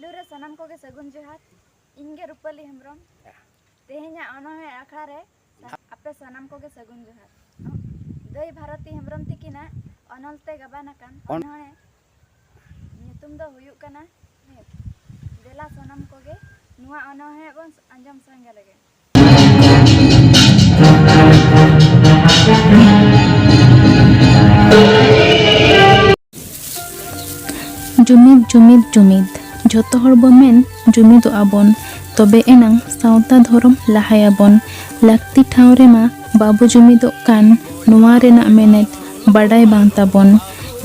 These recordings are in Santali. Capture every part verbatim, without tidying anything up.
ᱯᱩᱭᱞᱩ ᱨᱮ ᱥᱟᱱᱟᱢ ᱠᱚᱜᱮ ᱥᱟᱹᱜᱩᱱ ᱡᱚᱦᱟᱨ᱾ ᱤᱧ ᱜᱮ ᱨᱩᱯᱟᱹᱞᱤ ᱦᱮᱢᱵᱨᱚᱢ᱾ ᱛᱮᱦᱮᱧᱟᱜ ᱚᱱᱚᱬᱦᱮ ᱟᱠᱷᱲᱟ ᱨᱮ ᱥᱟ-, ᱟᱯᱮ ᱥᱟᱱᱟᱢ ᱠᱚᱜᱮ ᱥᱟᱹᱜᱩᱱ ᱡᱚᱦᱟᱨ᱾ ᱫᱟᱹᱭ ᱵᱷᱟᱨᱚᱛᱤ ᱦᱮᱢᱵᱨᱚᱢ ᱛᱤᱠᱤᱱᱟᱜ ᱚᱱᱚᱞ ᱛᱮ ᱜᱟᱵᱟᱱ ᱟᱠᱟᱱ ᱚᱱ- ᱚᱱᱚᱬᱦᱮ ᱧᱩᱛᱩᱢ ᱫᱚ ᱦᱩᱭᱩᱜ ᱠᱟᱱᱟ ᱢᱮᱫ᱾ ᱫᱮᱞᱟ ᱥᱟᱱᱟᱢ ᱠᱚᱜᱮ ᱱᱚᱣᱟ ᱚᱱᱚᱬᱦᱮ ᱵᱚᱱ ᱟᱸᱡᱚᱢ ᱥᱟᱸᱜᱮ ᱞᱮᱜᱮ᱾ ᱡᱩᱢᱤᱫ, ᱡᱩᱢᱤᱫ, ᱡᱩᱢᱤᱫ᱾ ᱡᱷᱚᱛᱚ ᱦᱚᱲ ᱵᱚ ᱢᱮᱱ, ᱡᱩᱢᱤᱫᱚᱜ ᱟᱵᱚᱱ, ᱛᱚᱵᱮ ᱮᱱᱟᱝ ᱥᱟᱶᱛᱟ ᱫᱷᱚᱨᱚᱢ ᱞᱟᱦᱟᱭᱟᱵᱚᱱ᱾ ᱞᱟᱹᱠᱛᱤ ᱴᱷᱟᱶ ᱨᱮᱢᱟ ᱵᱟᱵᱚ ᱡᱩᱢᱤᱫᱚᱜ ᱠᱟᱱ, ᱱᱚᱣᱟ ᱨᱮᱱᱟᱜ ᱢᱮᱱᱮᱛ ᱵᱟᱰᱟᱭ ᱵᱟᱝ ᱛᱟᱵᱚᱱ᱾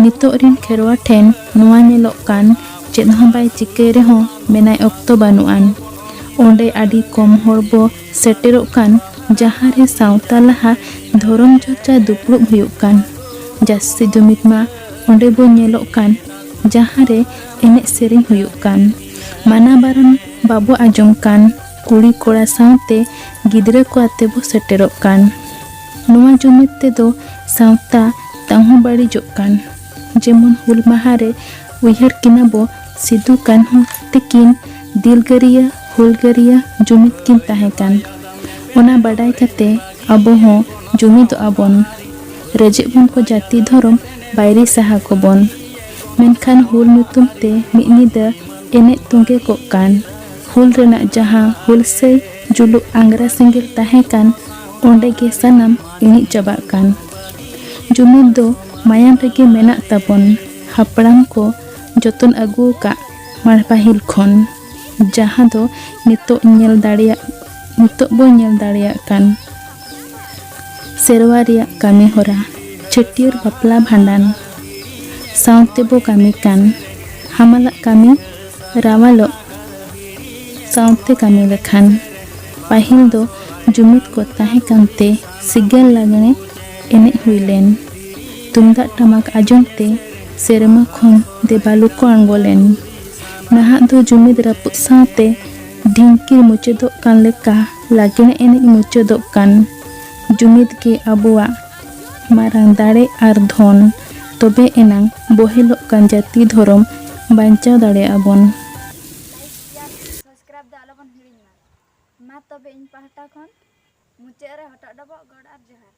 ᱱᱤᱛᱚᱜ ᱨᱤᱱ ᱠᱷᱮᱨᱣᱟ ᱴᱷᱮᱱ ᱱᱚᱣᱟ ᱧᱮᱞᱚᱜ ᱠᱟᱱ, ᱪᱮᱫ ᱦᱚᱸ ᱵᱟᱭ ᱪᱤᱠᱟᱹᱭ ᱨᱮᱦᱚᱸ ᱢᱮᱱᱟᱭ ᱚᱠᱛᱚ ᱵᱟᱹᱱᱩᱜ ᱟᱱ᱾ ᱚᱸᱰᱮ ᱟᱹᱰᱤ ᱠᱚᱢ ᱦᱚᱲ ᱵᱚ ᱥᱮᱴᱮᱨᱚᱜ ᱠᱟᱱ, ᱡᱟᱦᱟᱸ ᱨᱮ ᱥᱟᱶᱛᱟ ᱞᱟᱦᱟ ᱫᱷᱚᱨᱚᱢ ᱪᱚᱨᱪᱟ ᱫᱩᱯᱲᱩᱵ ᱦᱩᱭᱩᱜ ᱠᱟᱱ᱾ ᱡᱟᱹᱥᱛᱤ ᱡᱩᱢᱤᱫ ᱢᱟ ᱚᱸᱰᱮ ᱵᱚ ᱧᱮᱞᱚᱜ ᱠᱟᱱ, ᱡᱟᱦᱟᱸ ᱨᱮ ᱮᱱᱮᱡ ᱥᱮᱨᱮᱧ ᱦᱩᱭᱩᱜ ᱠᱟᱱ, ᱢᱟᱱᱟ ᱵᱟᱨᱚᱱ ᱵᱟᱵᱚ ᱟᱸᱡᱚᱢ ᱠᱟᱱ, ᱠᱩᱲᱤ ᱠᱚᱲᱟ ᱥᱟᱶᱛᱮ ᱜᱤᱫᱽᱨᱟᱹ ᱠᱚ ᱟᱛᱮ ᱵᱚ ᱥᱮᱴᱮᱨᱚᱜ ᱠᱟᱱ᱾ ᱱᱚᱣᱟ ᱡᱩᱢᱤᱫ ᱛᱮᱫᱚ ᱥᱟᱶᱛᱟ ᱛᱟᱝ ᱦᱚᱸ ᱵᱟᱹᱲᱤᱡᱚᱜ ᱠᱟᱱ᱾ ᱡᱮᱢᱚᱱ ᱦᱩᱞ ᱢᱟᱦᱟ ᱨᱮ ᱩᱭᱦᱟᱹᱨ ᱠᱤᱱᱟ ᱵᱚ ᱥᱤᱫᱩ ᱠᱟᱹᱱᱦᱩ ᱛᱤᱠᱤᱱ ᱫᱤᱞᱜᱟᱹᱨᱤᱭᱟᱹ ᱦᱩᱞᱜᱟᱹᱨᱤᱭᱟᱹ ᱡᱩᱢᱤᱫ ᱠᱤᱱ ᱛᱟᱦᱮᱸ ᱠᱟᱱ᱾ ᱚᱱᱟ ᱵᱟᱰᱟᱭ ᱠᱟᱛᱮ ᱟᱵᱚ ᱦᱚᱸ ᱡᱩᱢᱤᱫᱚᱜ ᱟᱵᱚᱱ᱾ ᱨᱮᱡᱮᱫ ᱵᱚᱱ ᱠᱚ ᱡᱟᱹᱛᱤ ᱫᱷᱚᱨᱚᱢ ᱵᱟᱭᱨᱤ ᱥᱟᱦᱟ ᱠᱚᱵᱚᱱ᱾ ᱢᱮᱱᱠᱷᱟᱱ ᱦᱩᱞ ᱧᱩᱛᱩᱢ ᱛᱮ ᱢᱤᱫ ᱧᱤᱫᱟᱹ ᱮᱱᱮᱡ ᱛᱚᱸᱜᱮ ᱠᱚᱜ ᱠᱟᱱ᱾ ᱦᱩᱞ ᱨᱮᱱᱟᱜ ᱡᱟᱦᱟᱸ ᱦᱩᱞᱥᱟᱹᱭ ᱡᱩᱞᱩᱜ ᱟᱝᱜᱽᱨᱟ ᱥᱮᱸᱜᱮᱞ ᱛᱟᱦᱮᱸ ᱠᱟᱱ, ᱚᱸᱰᱮ ᱜᱮ ᱥᱟᱱᱟᱢ ᱤᱬᱤᱡ ᱪᱟᱵᱟᱜ ᱠᱟᱱ᱾ ᱡᱩᱢᱤᱫ ᱫᱚ ᱢᱟᱭᱟᱢ ᱨᱮᱜᱮ ᱢᱮᱱᱟᱜ ᱛᱟᱵᱚᱱ, ᱦᱟᱯᱲᱟᱢ ᱠᱚ ᱡᱚᱛᱚᱱ ᱟᱹᱜᱩ ᱟᱠᱟᱫ ᱢᱟᱲ ᱯᱟᱹᱦᱤᱞ ᱠᱷᱚᱱ, ᱡᱟᱦᱟᱸ ᱫᱚ ᱱᱤᱛᱚᱜ ᱧᱮᱞ ᱫᱟᱲᱮᱭᱟᱜ, ᱱᱤᱛᱚᱜ ᱵᱚ ᱧᱮᱞ ᱫᱟᱲᱮᱭᱟᱜ ᱠᱟᱱ᱾ ᱥᱮᱨᱣᱟ ᱨᱮᱭᱟᱜ ᱠᱟᱹᱢᱤ ᱦᱚᱨᱟ, ᱪᱷᱟᱹᱴᱭᱟᱹᱨ, ᱵᱟᱯᱞᱟ, ᱵᱷᱟᱸᱰᱟᱱ, ᱥᱟᱶᱛᱮ ᱵᱚ ᱠᱟᱹᱢᱤ ᱠᱟᱱ ᱦᱟᱢᱟᱞᱟᱜ ᱠᱟᱹᱢᱤ, ᱨᱟᱣᱟᱞᱚᱜ ᱥᱟᱶᱛᱮ ᱠᱟᱹᱢᱤ ᱞᱮᱠᱷᱟᱱ᱾ ᱯᱟᱹᱦᱤᱞ ᱫᱚ ᱡᱩᱢᱤᱫ ᱠᱚ ᱛᱟᱦᱮᱸ ᱠᱟᱱᱛᱮ ᱥᱤᱜᱟᱹᱞ ᱞᱟᱜᱽᱬᱮ ᱮᱱᱮᱡ ᱦᱩᱭ ᱞᱮᱱ᱾ ᱛᱩᱢᱫᱟᱜ ᱴᱟᱢᱟᱠ ᱟᱸᱡᱚᱢ ᱛᱮ ᱥᱮᱨᱢᱟ ᱠᱷᱚᱱ ᱫᱮᱵᱟᱞᱩ ᱠᱚ ᱟᱬᱜᱚ ᱞᱮᱱ᱾ ᱱᱟᱦᱟᱜ ᱫᱚ ᱡᱩᱢᱤᱫ ᱨᱟᱹᱯᱩᱫ ᱥᱟᱶᱛᱮ ᱰᱷᱤᱝᱠᱤ ᱢᱩᱪᱟᱹᱫᱚᱜ ᱠᱟᱱ ᱞᱮᱠᱟ ᱞᱟᱜᱽᱬᱮ ᱮᱱᱮᱡ ᱢᱩᱪᱟᱹᱫᱚᱜ ᱠᱟᱱ᱾ ᱡᱩᱢᱤᱫ ᱜᱮ ᱟᱵᱚᱣᱟᱜ ᱢᱟᱨᱟᱝ ᱫᱟᱲᱮ ᱟᱨ ᱫᱷᱚᱱ᱾ ᱛᱚᱵᱮ ᱮᱱᱟᱝ ᱵᱚᱦᱮᱞᱚᱜ ᱠᱟᱱ ᱡᱟᱹᱛᱤ ᱫᱷᱚᱨᱚᱢ ᱵᱟᱧᱪᱟᱣ ᱫᱟᱲᱮᱭᱟᱜᱼᱟ ᱵᱚᱱ᱾ ᱛᱚᱵᱮ ᱤᱧ ᱯᱟᱦᱴᱟ ᱠᱷᱚᱱ ᱢᱩᱪᱟᱹᱫ ᱨᱮ ᱦᱚᱴᱚᱜ ᱰᱚᱵᱚᱜ ᱜᱚᱰ ᱟᱨ ᱡᱚᱦᱟᱨ᱾